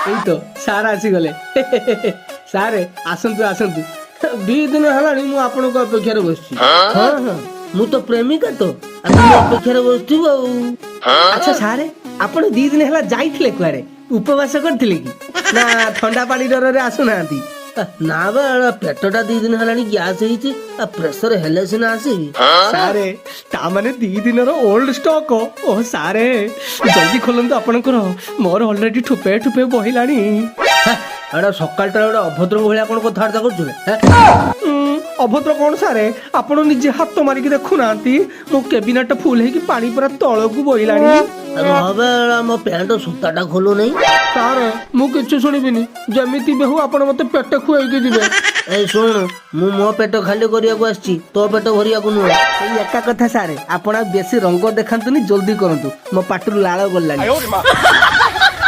ଏଇ ତ ସାର୍ ଆସିଗଲେ। ସାରେ, ଆସନ୍ତୁ ଆସନ୍ତୁ। 2 ଦିନ ହେଲାଣି ମୁଁ ଆପଣଙ୍କ ଅପେକ୍ଷାରେ ବସିଛି। ହଁ ହଁ ମୁଁ ତ ପ୍ରେମିକା ତ, ଆଉ ତୁ ଅପେକ୍ଷାରେ ବସିଥିବୁ ଆଉ। ଆଚ୍ଛା ସାରେ, ଆପଣ 2 ଦିନ ହେଲା ଯାଇଥିଲେ କୁଆଡେ? ଉପବାସ କରିଥିଲେ କି? ନା ଥଣ୍ଡା ପାଣି ଡରରେ ଆସୁନାହାନ୍ତି? ନା ବା, ଏଇଟା ପେଟଟା 2 ଦିନ ହେଲାଣି ଗ୍ୟାସ୍ ହେଇଛି, ଆଉ ପ୍ରେସର ହେଲେ ସିନା ଆସିବି। ସାରେ, ତା ମାନେ 2 ଦିନର ଓଲ୍ଡ ଷ୍ଟକ୍। ଓ ସାରେ, ଜଲ୍ଦି ଖୋଲନ୍ତୁ ଆପଣଙ୍କର, ମୋର ଅଲରେଡି ଠୁପେ ଠୁପେ ବହିଲାଣି। ଏଇଟା ସକାଳଟାରେ ଗୋଟେ ଅଭଦ୍ରଙ୍କ ଭଳିଆ କଣ କଥାବାର୍ତ୍ତା କରୁଛୁ ବେ, ହେଁ? ଅଭଦ୍ର କଣ ସାରେ? ଆପଣ ନିଜେ ହାତ ମାରିକି ଦେଖୁନାହାନ୍ତି, ମୋ କେବିନେଟ ଫୁଲ ହେଇକି ପାଣି ପୁରା ତଳକୁ ବହିଲାଣି। ରହ ବେ, ଏଇଟା ମୋ ପ୍ୟାଣ୍ଟ ସୂତାଟା ଖୋଲୁ ନାହିଁ। ସାରେ, ମୁଁ କିଛି ଶୁଣିବିନି। ଯେମିତି ବି ହଉ ଆପଣ ମତେ ପେଟ ଖୁଆଇକି ଯିବେ। ଏଇ ଶୁଣ, ମୁଁ ମୋ ପେଟ ଖାଲି କରିବାକୁ ଆସିଛି, ତୋ ପେଟ ଭରିବାକୁ ନୁହଁ। ସେଇ ଏକା କଥା ସାରେ, ଆପଣ ଆଉ ବେଶୀ ରଙ୍ଗ ଦେଖାନ୍ତୁନି, ଜଲ୍ଦି କରନ୍ତୁ, ମୋ ପାଟିରୁ ଲାଳ ଗଲାଣି।